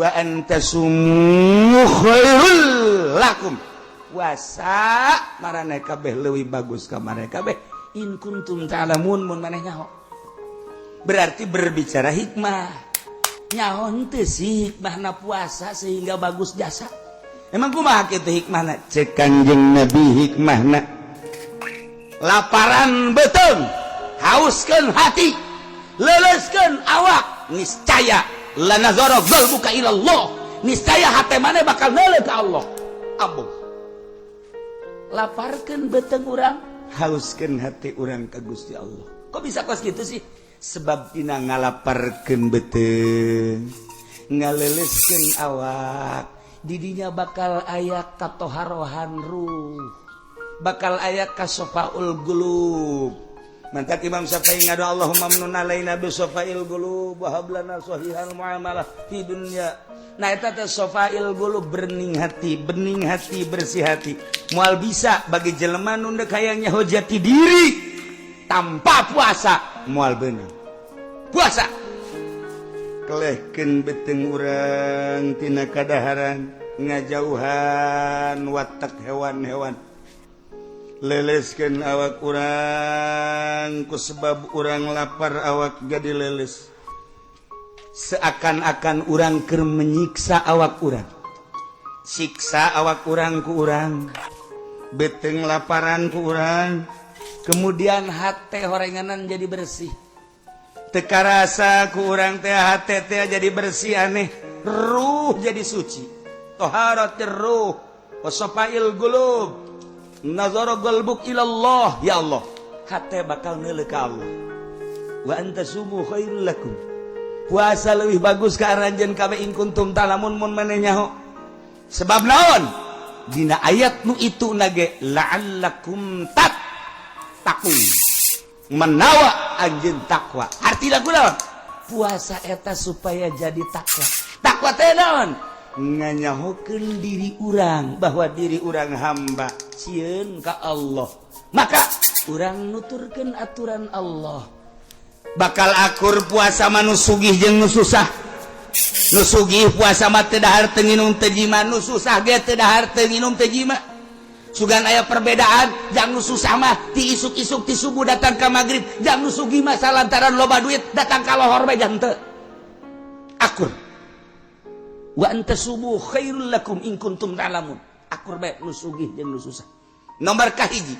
Wa an tasumu khairul lakum, puasa maraneh kabeh leuwih bagus ka maraneh kabeh, in kuntum ta'lamun, mun maneh nyaho. Berarti berbicara hikmah, nyaho henteu sih hikmahna puasa sehingga bagus jasa? Emang kumaha kitu hikmahna? Cek Kanjeng Nabi, hikmahna laparan beuteung, hauskeun hati, leleskeun awak, niscaya lanazara qalbuka ilallah, niscaya hati maneh bakal neuleuh ka Allah. Ambung laparkeun beuteung urang, hauskeun hati urang ka Gusti Allah. Kok bisa kos gitu sih? Sebab dina ngalaparkeun beuteung, ngaleleskeun awak, didinya bakal aya katoharohan ruh, bakal aya kasofaul qulub. Mantak Imam Syafi'i ngadu, "Allahumma mnun alaina bi sofail qulub wa hab lana sahihal muamalah fi dunya." Nah, eta teh sofail qulub, bening hati, bening hati, bersih hati. Moal bisa bagi jelema nu deuk hayang nyaho jati diri tanpa puasa, moal beunang. Puasa kelehkeun beuteung urang tina kadaharan, ngajauhan watak hewan-hewan, leleskeun awak urang. Ku sebab urang lapar, awak jadi leles, seakan-akan urang keur menyiksa awak urang, siksa awak urang ku urang, beuteung laparan ku urang, kemudian hate horenganan jadi bersih. Teu karasa ku urang teh hate teh jadi bersih, aneh, ruh jadi suci. Toharatir ruh wasofail qulub, nazara qalbuk ilallah. Ya Allah, hate bakal neuleuh ka Allah. Wa an tasumu khairul lakum, puasa lebih bagus ka aranjeun kabeh, in kuntum ta'lamun, mun maneh nyaho. Sebab naon? Dina ayat nu itu nage la'allakum tattaqun, menawa anjeun takwa. Artina kunaon? Puasa eta supaya jadi takwa. Takwa teh naon? Nganyahokeun diri urang bahwa diri urang hamba, sieun ka Allah, maka urang nuturkeun aturan Allah. Bakal akur puasa mah nu sugih jeung nu susah. Nu sugih puasa mah teu dahar, teu nginum, teu jima. Nu susah ge teu dahar, teu nginum, teu jima. Sugan aya perbedaan, jang nu susah mah ti isuk-isuk, ti subuh datang ka magrib. Jang nu sugih mah salantaran loba duit, datang ka lohor bae jang teu akur. Wa an tasumu khairul lakum in kuntum ta'lamun. Akur bae nu sugih jeung nu susah. Nomor kahiji.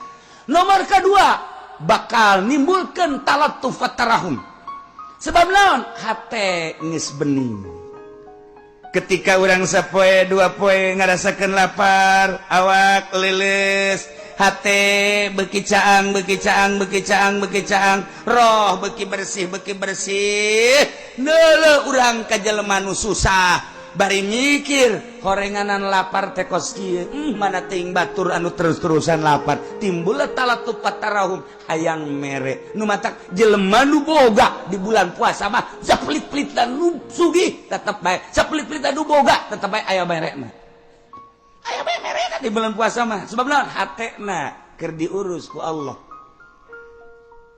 Nomor kedua, bakal nimbulkeun talattuf tarahum. Sebab naon? Hate geus bening. Ketika urang sapoe dua poe ngarasakeun lapar, awak leles, hate beuki caang, beuki caang, beuki caang, beuki caang, roh beuki bersih, beuki bersih, neuleuh urang ka jelema nu susah, bari mikir horenganan lapar teh kos kieu, mana teuing batur anu terus-terusan lapar. Timbul talattuf tarahum, hayang mere. Nu matak jelema nu boga di bulan puasa mah sapelit-pelit dan nu sugih tetep bae, sapelit-pelit dan nu boga tetep bae aya merena, aya bae merena di bulan puasa mah. Sebab naon? Hatena keur diurus ku Allah.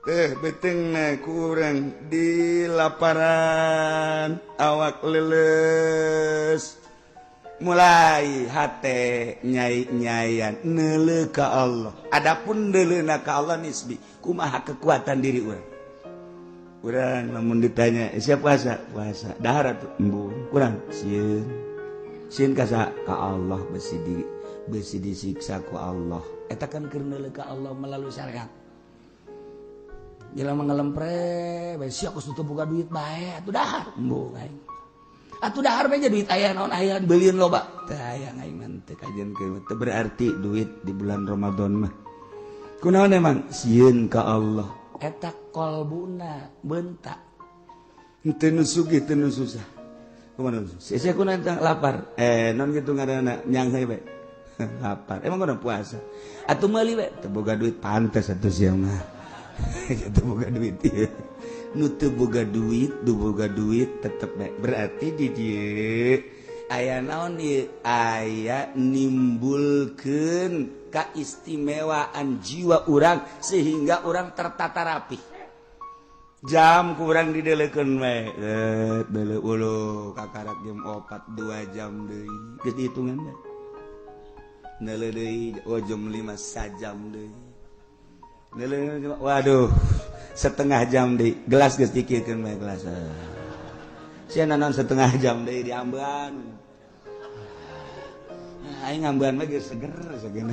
Beuteungna kurang di laparan, awak leles, mulai hate nyai-nyayan neuleuh ka Allah. Adapun neuleuhna ka Allah nisbi, kumaha kekuatan diri urang. Urang lamun ditanya, "Siap puasa?" "Puasa." "Dahar atuh?" "Embung." Kurang sieun. Sieun ka saha? Ka Allah, besi disiksa ku Allah. Eta kan keur neuleuh ka Allah melalui syariat. Jelema ngelempre bae, sia kos teu boga duit bae atuh dahar. Embung aing. Atuh dahar bae duit aya naon, aya beulieun loba. Teu aya aing mah, teu kajian teu berarti duit di bulan Ramadan mah. Kunaon emang? Sieun ka Allah. Eta kolbuna bentak. Teu nu sugih, teu nu susah. Kumaha? Sia kunaon lapar? Eh, non gitu ngaranna nyanghe bae. Lapar. Emang kunaon puasa? Atuh meuli bae. Teu boga duit. Pantes atuh sia mah. Teu boga duit ieu. Nu teu boga duit, nu boga duit tetep bae. Berarti di dieu aya naon ieu? Aya nimbulkeun kaistimewaan jiwa urang sehingga urang tertata rapi. Jam kurang didelekeun we, deuleu ulu kakarak jam 4, 2 jam deui, geus dihitungan we. Deuleu deui, oh, jam 5, sajam deui. Deuleu, waduh, setengah jam deui. Gelas geus dikirkeun we gelas. Sia naon setengah jam deui diambean. Aing ngambean mah geus seger seger.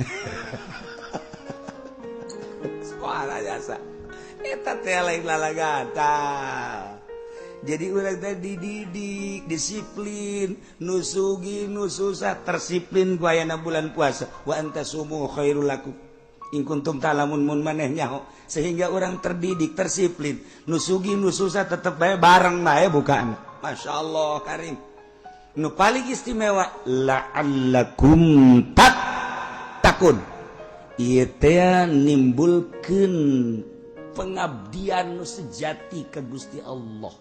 Sekolah jasa. Eta teh lain lalagata. Jadi urang teh dididik disiplin, nu sugih nu susah tersiplin ku ayana bulan puasa. Wa an tasumu khairul lakum in kuntum ta'lamun, mun maneh nyaho, sehingga orang terdidik tersiplin, nu sugih nu susah tetep bae bareng bae bukaan. Masya Allah karim. Nu paling istimewa, la'allakum tattaqun. Ieu teh nimbulkeun pengabdian nu sejati ke Gusti Allah.